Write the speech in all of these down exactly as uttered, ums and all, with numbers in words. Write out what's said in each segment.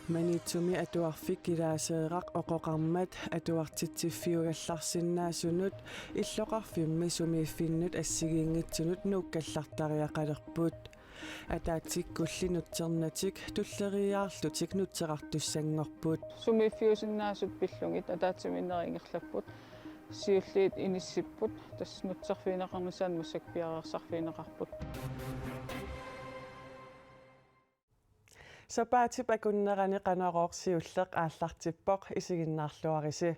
Maniitsumi Atuarfik Kilaaseeraq Oqoqarmat atuartitsiffiugallarsinnaasunut illoqarfimmi sumiiffinnut assigiinngitsunut nuukkallartariaqalerput. Ataatsikkulli nutsernatik tulleriiaarlutik nutserartussanngorput. Sumiiffiusinnaasut pillugit ataatsimiinnerit ingerlapput. Siulliit inissipput. Tassa nutserfigineqarnissaanut massakkut piareersarfigineqarput. Sapaatip akunnerani Qanorooq siulleq aallartippoq, isiginnaarluarisi.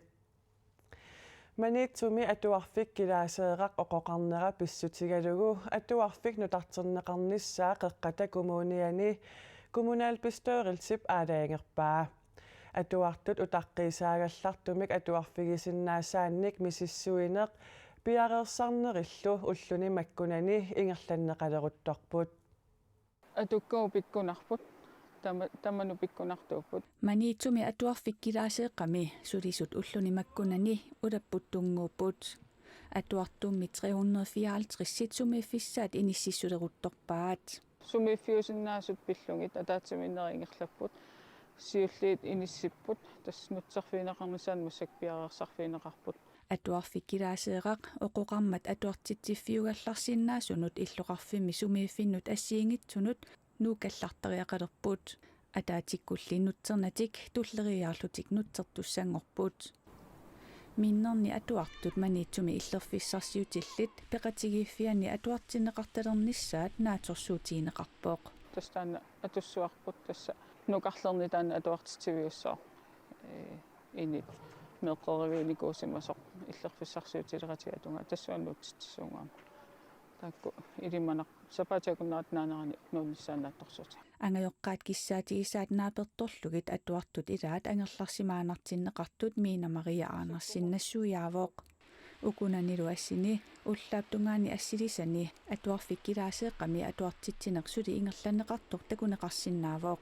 Maniitsumi Atuarfik Kilaaseeraq Oqoqarnera pissutigalugu atuarfik nutarterneqarnissaa Qeqqata Kommuniani kommunalbestyrelsip aalajangerpaa. Atuartut utaqqiisaagallartumik atuarfigisinnaasaannik misissuineq piareersarnerillu ulluni makkunani ingerlanneqaleruttorput. Atukkagut pikkunarput, tama-, tamanut pikkunartuupput. Maniitsumi Atuarfik Kilaaseeqqami sulisut ulluni makkunani ulapput tunnguupput. Atuartummit tre hundrede fireoghalvtredsit sumiiffissaat inississuleruttorpaat. Sumiiffiusinnaasut pillugit ataatsimiinnerit ingerlapput. Siulliit inissipput. Tassa nutserfigineqarnissaanut massakkut piareersarfigineqarput. Atuarfik Kilaaseeraq Oqoqarmat atuartitsiffiugallarsinnaasunut illoqarfimmi sumiiffinnut assigiinngitsunut nuukkallartariaqalerput. Ataatsikkulli nutsernatik tulleriiaarlutik nutsertussanngorput. Minnerni atuartut Maniitsumi illerfissarsiutillit peqatigiiffianni atuartinneqartalernissaat naatsorsuutigineqarpoq. Tassa taanna atussuarput tassa nukarlerni taanna atuartitsiviussaaq. Ee, inip meeqqeriviginikuusimasoq illerfissarsiutileqatiga tungaa tassuuna nuutsitsisuugama. Taakku ilimanaq sapaatip akunnerata naanerani nuunnissaat naatsorsuutigaat. Angajoqqaat kissaatigisaat naapertorlugit atuartut ilaat angerlarsimaannartinneqartut Miina Maria Andersen nassuiaavoq. Ukunanilu assini ullaap tungaani assilisani Atuarfik Kilaaseeqqami atuartitsineq suli ingerlanneqartoq takuneqarsinnaavoq.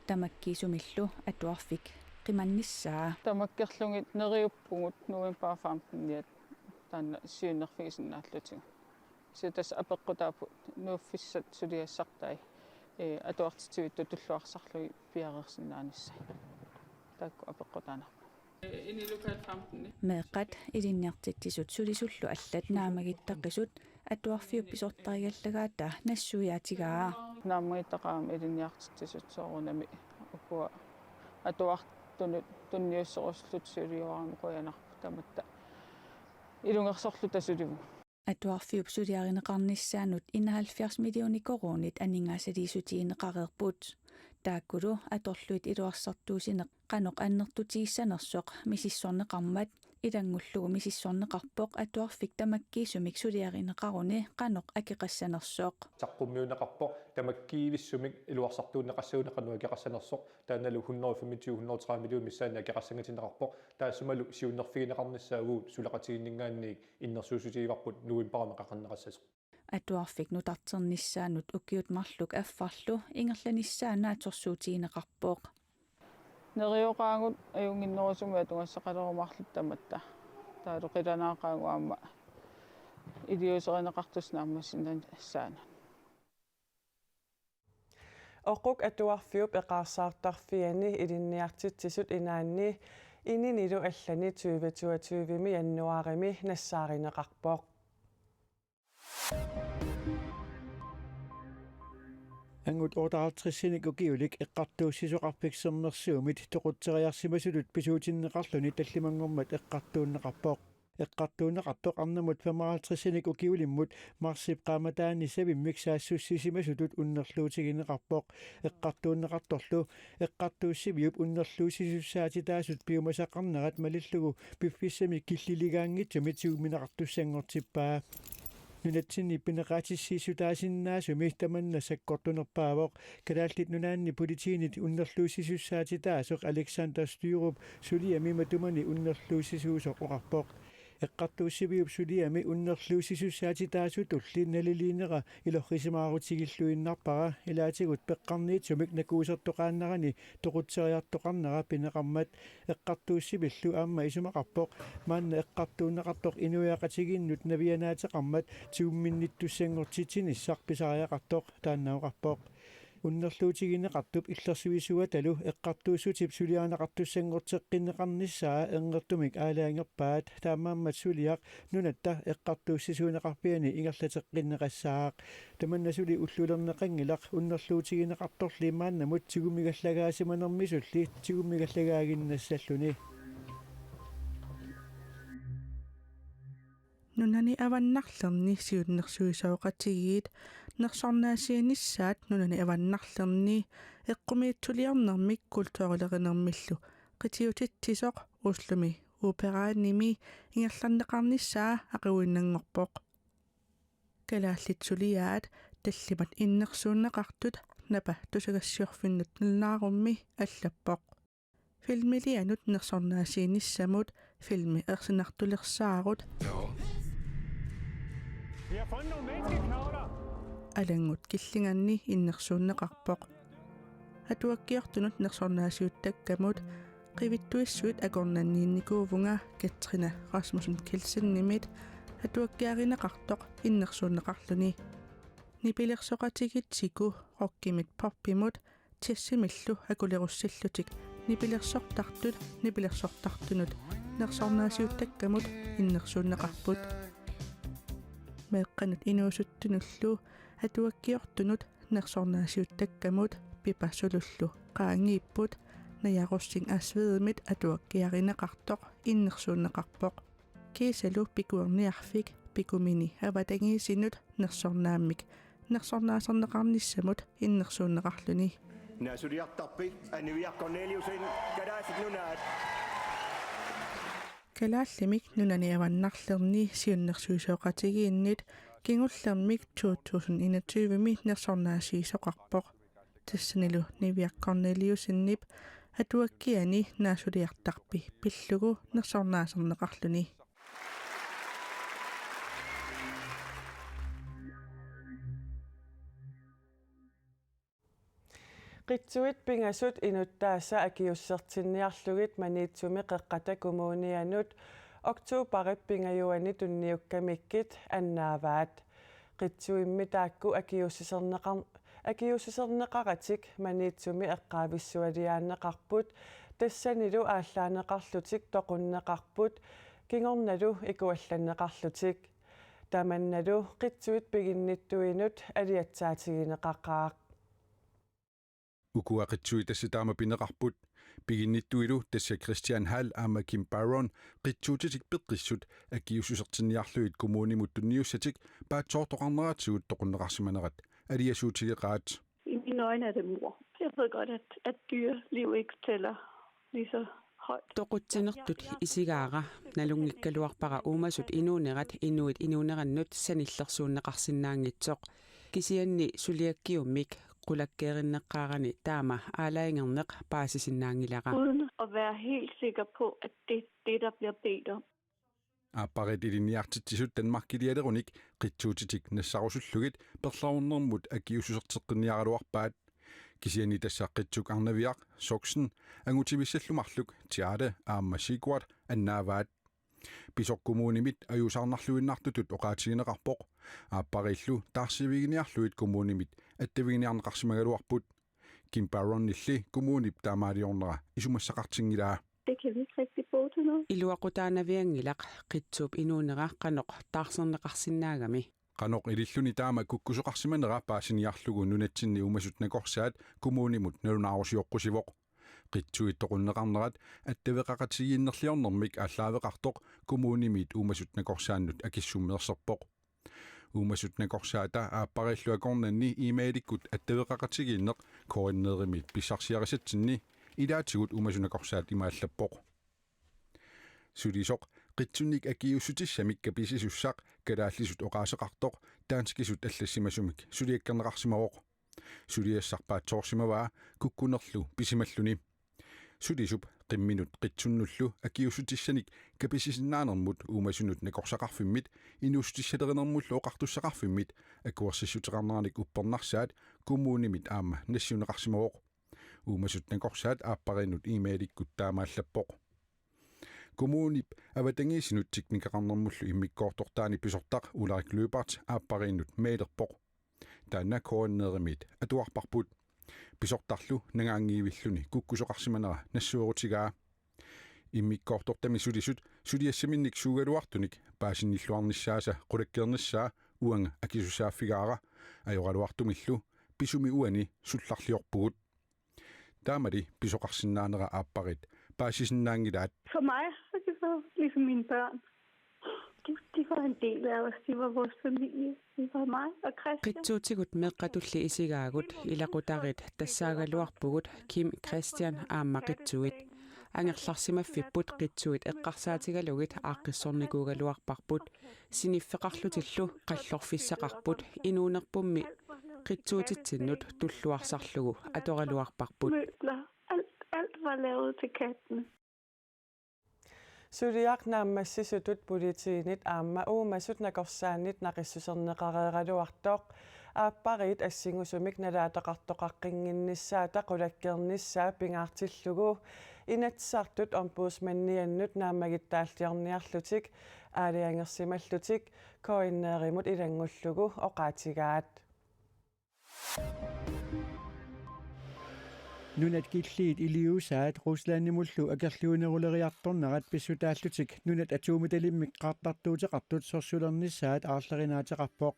Tamakkiisumillu atuarfik qimannissaa. Tamakkerlugit neriuppugut november femteniat taanna siunnerfigisinnaalluta. Kisianni tassa apeqqutaapput nuuffissat suliassartai, ee, atuartitsivittut tulluarsarlugit piareersinnaanissai. Taakku apeqqutaannarput. Meeqqat ilinniartitsisut sulisullu allat naammagittaqisut atuarfiup pisortarigallagaata nassuiaatigaa. Naammagittaqaat ilinniartitsisut soorunami ukua atuartunut tunniusserusulluta suliuarami qujanarpoq tamatta ilungersorluta sulivugut. Atuarfiup suliarineqarnissaanut enoghalvfjerds millioner koruunit aningaasaliissutigineqareerput. Taakkulu atorlugit iluarsartuussineq qanoq annertutigissanersoq misissorneqarmat ilanngullugu misissorneqarpoq atuarfik tamakkiisumik suliarineqaruni qanoq akeqassanersoq. Saqqummiunneqarpoq tamakkiivissumik iluarsartuunneqassagunik qanoq akeqassanersoq, taannalu hundrede femogtyve, hundrede tredive millioner missaanni akeqassanngitinneqarpoq, taassumalu siunnerfigineqarnissaagut suleqatigiinninngaanniit innersuussutigivarput novembarimi qaqinneqassasoq. Atuarfik nutarternissaanut ukiut marluk affarlu ingerlanissaa naatsorsuutigineqarpoq. Neriuqaagut ajunnginnerusumik atugassaqalerumaarluta tamatta. Taavalu qilanaaqaagut aamma iliuuserineqartussat naammassinnaanissaannut. Oquk atuarfiup eqaarsaartarfiani ilinniartitsisut inaanni ininilu allani tyve toogtyvemi januaarimi nassaarineqarpoq. Angut otteoghalvtredsinik ukiulik eqqartuussisoqarfik Sermersuumit toqutseriarsimasutut pisuutinneqarluni tallimanngormat eqqartuunneqarpoq. Eqqartuunneqartoq arnamut femoghalvtredsinik ukiulimmut marsip qaammataani savimmik saassussisimasutut unnerluutigineqarpoq. Eqqartuunneqartorlu eqqartuussiviup unnerluussisussaatitaasut piumasaqarnerat malillugu piffissami killiligaanngitsumi tigummineqartussanngortippaa. Nunatsinni pineqaatissiissutaasinnaasumi tamanna sakkortunerpaavoq. Kalaallit Nunaanni Politiinit unnerluussisussaatitaasoq Alexander Styrup suliami matumani unnerluussisuusoq oqarpoq. Eqqartuussiviup suliami unnerluussisussaatitaasutulli naliliinera ilorrisimaarutigilluinnarpara, ilaatigut peqqarniitsumik nakuusertoqaannarani toqutseriartoqarnera pineqarmat. Eqqartuussivillu aamma isumaqarpoq maanna eqqartuunneqartoq inuiaqatigiinnut navianaateqarmat tigumminnittussanngortitsinissaq pisariaqartoq, taanna oqarpoq. Unnerluutigineqartup illersuisuatalu eqqartuussutip suliarineqartussanngorteqqinneqarnissaa erngertumik aalajangerpaat, taamaammat suliaq nunatta eqqartuussisuuneqarfiani ingerlateqqinneqassaaq. Tamanna suli ullulerneqanngilaq, unnerluutigineqartorli maannamut tigummigallagaasimanermisulli tigummigallagaaginnassalluni. Nunani avannarlerni siunnersuisoqatigiit nersornaasiinissaat nunani avannarlerni eqqumiitsuliornermik kulturilerinermillu qitiutitsisoq Oslomi Operaanimi ingerlanneqarnissaa aqiuinnanngorpoq. Kalaallit suliaat tallimat innersuunneqartut Napa tusagassiorfinnut nalunaarummi allappoq. Filmilianut nersornaasiinissamut filmi ersinartulersaarut. Vi har fundet nogle menneskeknogler. Alanngut Killinganni innersuunneqarpoq. Atuakkiortunut nersornaasiuttakkamut qivittuissuit akornanniinnikuuvunga Katrine Rasmussen Kielsenimit atuakkiarineqartoq innersuunneqarluni. Nipilersoqatigiit Ziku rockimit poppimut jazzimillu akulerussillutik nipilersortartut nipilersortartunut nersornaasiuttakkamut innersuunneqarput. Meeqqanut inuusuttunullu atuakkiortunut nersornaasiuttakkamut Pipa Sulullu qaangiipput, Naja Rosing Asvedimit atuakkiarineqartoq innersuunneqarpoq. Kiisalu pikuerniarfik pikumini avatangiisinut nersornaammik nersornaaserneqarnissamut innersuunneqarluni. Naasuliartarpit Aniviaq Korneliussen, Kalaallit Nunaat. Kalaallimik nunani avannarlerni siunnersuisoqatigiinnit kingullermik to tusind enogtyve-mi nersornaasiisoqarpoq. Tassanilu Niviaq Korneliussenip atuakkiani naasuliartarpi pillugu nersornaaserneqarluni. Qitsuit pingasut inuttaasa akiuussusertinniarlugit Maniitsumi Qeqqata Kommunianut oktobarip pingajuanni tunniukkamikkit annaavaat. Qitsuimmi taakku akiuussuserneqar-, akiuussuserneqaratik Maniitsumi eqqaavissualiaanneqarput, tassanilu aallaaneqarlutik toqunneqarput, kingornalu ikuallanneqarlutik. Tamannalu qitsuit piginnittuinut aliatsaatigineqaqaaq. Ukua qitsuit tassa taama pineqarput. Piginnittuilu tassa Christian Hall aamma Kim Barron qitsuutitik peqqissut akiuussusertinniarlugit kommunimut tunniussatik paatsoortoqarneratigut toqunneqarsimanerat aliasuutigeqaat. I mine øjne er det mord. Jeg ved godt, at, at dyreliv ikke tæller lige så højt. Toqutsinertut isigaara, nalunngikkaluarpara uumasut inuunerat inuit inuunerannut sanillersuunneqarsinnaanngitsoq. Kisianni suliakkiummik qulakkeerinneqqaarani taama aalajangerneq paasisinnaanngilara. Uden at være helt sikker på, at det er det, der bliver bedt om. Aappariit ilinniartitsisut Danmarkilialerunik qitsuutitik nassarusullugit perlerornermut akiuussuserteqqinniaraluarpaat. Kisianni tassa qitsuk arnaviaq Soksen angutivissallu marluk Tiare aamma Sigurd annaavaat. Pisoq kommunimit ajuusaarnarluinnartutut oqaatigineqarpoq. Aappariillu taarsiviginiarlugit kommunimit attaviginiarneqarsimagaluarput. Kim Barronilli kommunip taamaaliornera isumassaqartinngilaa. Det kan vi ikke rigtig bruge til noget. Iluaqutaanavianngilaq qitsuup inuunera qanoq taarserneqarsinnaagami. Qanoq ililluni taama kukkusoqarsimanera paasiniarlugu nunatsinni uumasut nakorsaat kommunimut nalunaarusioqqusivoq. Qitsuit toqunneqarnerat attaveqaqatigiinnerliornermik aallaaveqartoq kommunimit uumasut nakorsaannut akissummeerserpoq. Uumasut nakorsaata aappariillu akornanni e-mailikkut attaveqaqatigiinneq K N R-imit pissarsiarisatsinni ilaatigut uumasut nakorsaat ima allappoq. Sulisoq qitsunnik akiuussutissamik kapisisussaq kalaallisut oqaaseqartoq danskisut allassimasumik suliakkerneqarsimavoq. Suliassaq paatsoorsimavaa kukkunerlu pisimalluni. Sulisup qimminut qitsunnullu akiuussutissanik kapisisinnaanermut uumasunut nakorsaqarfimmit inuussutissalerinermullu oqartussaqarfimmit akuersissuteqarneranik uppernarsaat kommunimit aamma nassiunneqarsimavoq. Uumasut nakorsaat aappariinnut e-mailikkut taamaallappoq. Kommunip avatangiisinut teknikeqarnermullu immikkoortortaani pisortaq Ulrik Lyberth aappariinnut mailerpoq. Taanna K N R-imiit atuarparput. Pisortarlu nangaanngivilluni kukkusoqarsimanera nassuerutigaa. Immikkoortortami sulisut suliassaminnik suugaluartunik paasinilluarnissaasa qulakkeernissaa uanga akisussaaffigaara, ajoraluartumillu pisumi uani sullarliorpugut. Taamali pisoqarsinnaanera aappariit paasisinnaanngilaat. For mig har de været ligesom mine børn. De, de var en del af os. De var vores familie. Det var mig og Christian. Qitsuutigut meeqqatulli isigaagut, ilaqutariit tassaagaluarpugut Kim, Christian aamma qitsuit. Angerlarsimaffipput qitsuit eqqarsaatigalugit aaqqissornikuugaluarparput. Siniffeqarlutillu qallorfissaqarput, inuunerpummi qitsuutitsinnut tulluarsarlugu atoraluarparput. Møbler. Alt, alt var lavet til kattene. Suliaq naammassisutut politiinit aamma uumasut nakorsaannit naqissuserneqareeraluartoq. Aappariit assingusumik nalaataqartoqaqqinnginnissaata qulakkeernissaa pingaartillugu Inatsisartut ombudsmandiannut naammagittaalliorniarlutik aalajangersimallutik K N R-imut ilanngullugu oqaatigaat. Nunat killiit iliuusaat Ruslandimullu akerliuneruleriartornerat pissutaallutik nunat atuumitalimmik qaartartuuteqartut sorsulernissaat aarlerinaateqarpoq.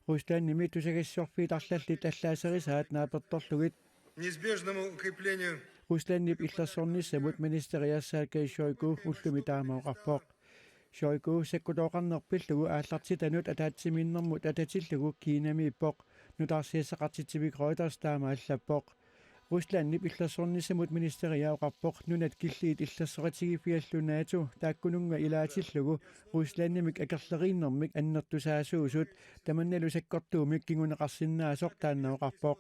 Ruslandimi tusagassiorfiit arlallit allaaserisaat naapertorlugit. Неизбежному укреплению Ruslandip illersornissamut ministeriassaakkajussuaku ullumi taama oqarpoq. Shoigu sakkutooqarneq pillugu aallartitanut ataatsimiinnermut atatillugu Kinamiippoq. Nutaarsiassaqartitsivik Reuters taama allappoq. Ruslandip illersornissamut ministeria oqarpoq nunat killiit illersoqatigiiffiallu NATO taakkununnga ilaatillugu Ruslandimik akerleriinnermik annertusaasuusut tamannalu sakkortuumik kinguneqarsinnaasoq taanna oqarpoq.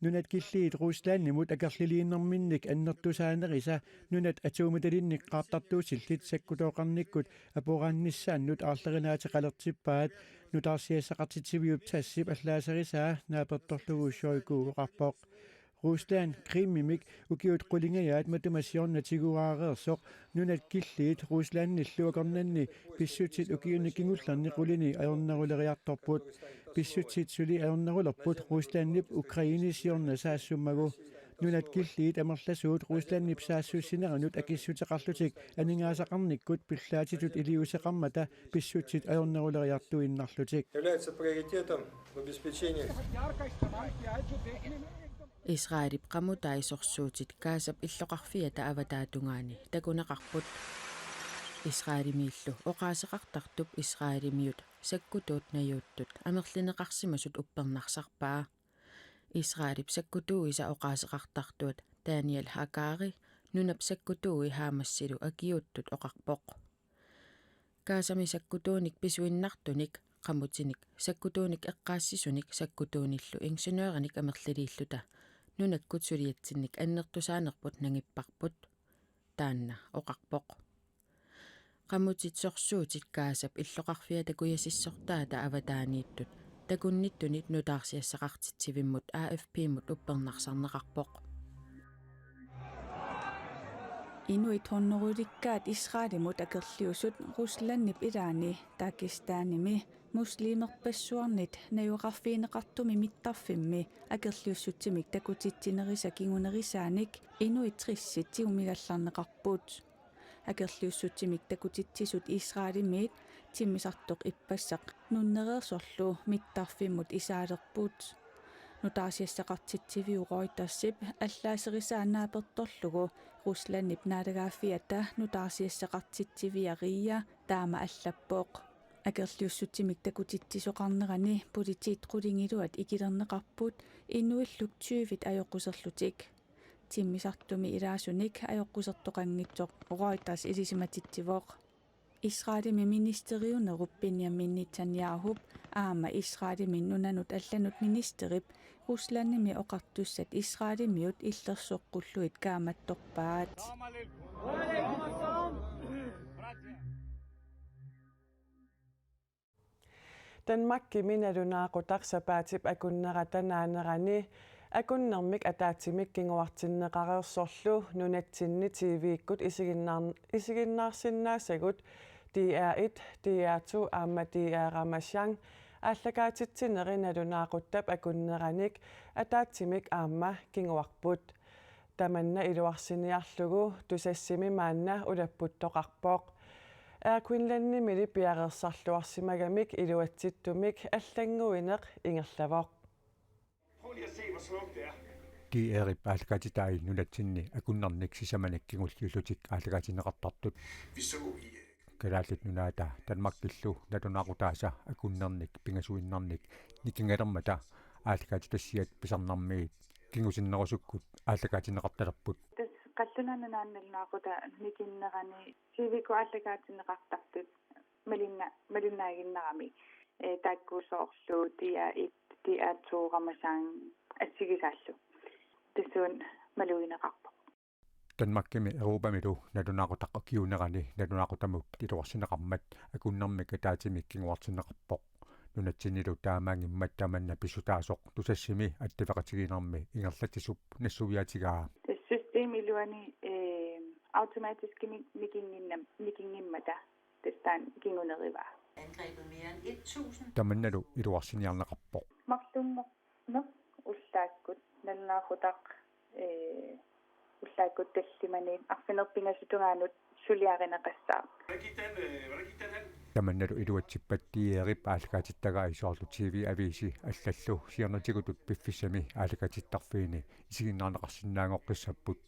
Nunat killiit Ruslandimut akerliliinerminnik annertusaanerisa nunat atuumitalinnik qaartartuutillit sakkutooqarnikkut aporaannissaannut aarlerinaateqalertippaat nutaarsiassaqartitsiviup Tassip allaaserisaa naapertorlugu Shoigu oqarpoq. Rusland Krimimik ukiut qulingajaat matuma siorna tiguaareersoq nunat killiit Ruslandillu akornanni pissutsit ukiuni kingullerni qulini ajorneruleriartorput. Pissutsit suli ajornerulerput Ruslandip Ukrainip siorna saassummagu. Nunat killiit amerlasuut Ruslandip saassussineranut akissuteqarlutik aningaasaqarnikkut pillaatitut iliuuseqarmata pissutsit ajorneruleriartuinnarlutik. Является приоритетом в обеспечении Israelip qamutai sorsuutit Gazap illoqarfiata avataatungaani takuneqarput. Israelimiillu oqaaseqartartup Israelimiut sakkutuut najuuttut amerlineqarsimasut uppernarsarpaa. Israelip sakkutuuisa oqaaseqartartuat Daniel Hagari nunap sakkutuui Hamasilu akiuuttut oqarpoq. Gazami sakkutuunik pisuinnartunik, qamutinik sakkutuunik eqqaassisunik sakkutuunillu ingeniørinik amerliliilluta nunakkut suliatsinnik annertusaanerput nangipparput, taanna oqarpoq. Qamutit sorsuutit Gazap illoqarfiata kujasissortaata avataaniittut takunnittunit nutaarsiassaqartitsivimmut A F P-mut uppernarsarneqarpoq. Inuit hunnorulikkaat Israelimut akerliusut Ruslandip ilaani Dagestanimi muslimerpassuarnit najugaqarfigineqartumi mittarfimmi akerliussutsimik takutitsinerisa kingunerisaanik inuit tressit tigumigallarneqarput. Akerliussutsimik takutitsisut Israelimiit timmisartoq ippassaq nunnereersorlu mittarfimmut isaalerput. Nutaarsiassaqartitsiviup Reutersip allaaserisaa naapertorlugu Ruslandip naalagaaffiata nutaarsiassaqartitsivia RIA taama allappoq. Akerliussutsimik takutitsisoqarnerani politiit qulingiluat ikilerneqarput inuilluk tyvit ajoquserlutik. Timmisartumi ilaasunik ajoqusertoqanngitsoq Reuters ilisimatitsivoq. Israelimi ministeriunerup Benjamin Netanyahup aamma Israelimi nunanut allanut ministerip Ruslandimi oqartussat Israelimiut illersoqqullugit kaammattorpaat. Danmarkimi nalunaaqutaq sapaatip akunnerata naanerani akunnermik ataatsimik kinguartinneqareersorlu nunatsinni T V-kkut isiginnaar-, isiginnaarsinnaasagut D R et, D R to aamma D R Ramasjang aallakaatitsineri nalunaaquttap akunneranik ataatsimik aamma kinguarput. Tamanna iluarsiniarlugu Tusassimi maanna ulapputtoqarpoq. Air Greenlandimili piareersarluarsimagamik iluatsittumik allannguineq ingerlavoq. D R-ip aallakaatitai nunatsinni akunnernik sisamanik kingulliullutik aallakaatinneqartartut. Kalaallit Nunaata Danmarkillu nalunaaqutaasa akunnernik pingasuinnarnik nikingalermata aallakaatitassiat pisarnermiit kingusinnerusukkut aallakaatinneqartalerput. Tassa Qallunaat Nunaanni nalunaaqutaq nikinnerani T V-kkut aallakaatinneqartartut malinna-, malinnaaginnarami, ee, taakku soorlu D R et, D R to Ramasjang assigisaallu. Tassuuna malugineqarpoq. Danmarkimi Europamilu nalunaaqutaq ukiuunerani nalunaaqutamut iluarsineqarmat akunnermik ataatsimik kinguartinneqarpoq. Nunatsinnilu taamaanngimmat tamanna pissutaasoq Tusassimi attaveqatigiinnermi ingerlatsisup nassuiaatigaa. Tassa systemi iluani, ee, automatiskimik nikinnginnam-, nikinngimmata tassa taanna kingunerivaa. Angrebet mere end et tusind. Tamannalu iluarsiniarneqarpoq. Marlunngorneq ullaakkut nalunaaqutaq, ee, ullaakkut tallimanit arfineq-pingasut tungaanut suliarineqassaaq. Tamannalu iluatsippat D R-ip aallakaatittagai soorlu T V-aviisi allallu siornatigutut piffissami aallakaatittarfiini isiginnaarneqarsinnaanngoqqissapput.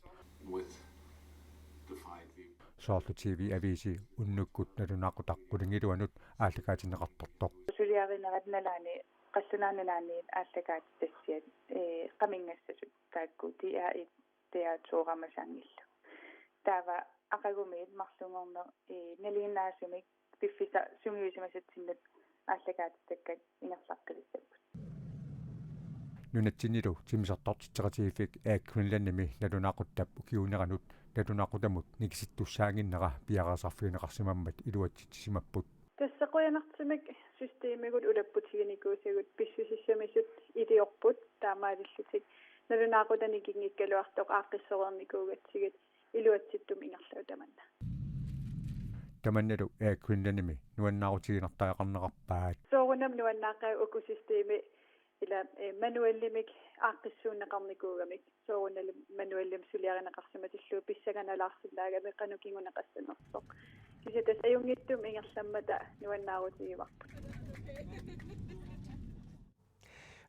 Soorlu T V-aviisi unnukkut nalunaaqutaq qulingiluanut aallakaatinneqartartoq. Suliarinerat nalaani Qallunaat Nunaanniit aallakaatitassiat, ee, qaminngassasut taakku D R et, D R to Ramasjangillu. Taava aqagumiit marlunngorneq, ee, nalinginnaasumik piffissaq sungiusimasatsinnut aallakaatitakkat ingerlaqqilissapput. Nunatsinnilu timmisartortitseqatigiiffik Air Greenlandimi nalunaaquttap ukiuuneranut nalunaaqutamut nikisittussaannginnera piareersarfigineqarsimammat iluatsitsisimapput. Tassa qujanartumik systemikkut ulapputiginikuusagut pissusissamisut iliorput taamaalillutik nalunaaqutaq nikinngikkaluartoq aaqqissoreernikuugatsigit iluatsittumik ingerlavoq tamanna. Tamannalu Air Greenlandimi nuannaarutigiinnartariaqarneqarpaat. Soorunami nuannaaqqaaq uku systemi ila, ee, manualimik aaqqissuunneqarnikuugamik. Soorunalimi manualimik suliarineqarsimatillugu pissanganalaarsinnaagami qanoq kinguneqassanersoq. Kisianni tassa ajunngitsumik ingerlammata nuannaarutigivarput.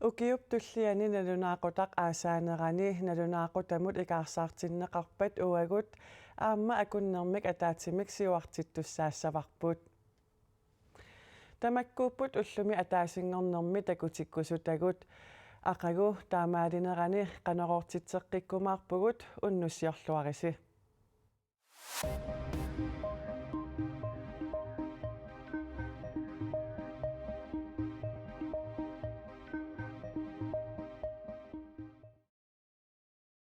Ukiup tulliani nalunaaqutaq aasaanerani nalunaaqutamut ikaarsaartinneqarpat uagut aamma akunnermik ataatsimik siuartittussaassavarput. Tamakkuupput ullumi ataasinngornermi takutikkusutagut. Aqagu taamaalinerani Qanoq oortitseqqikkumaarpugut, unnussiorluarisi.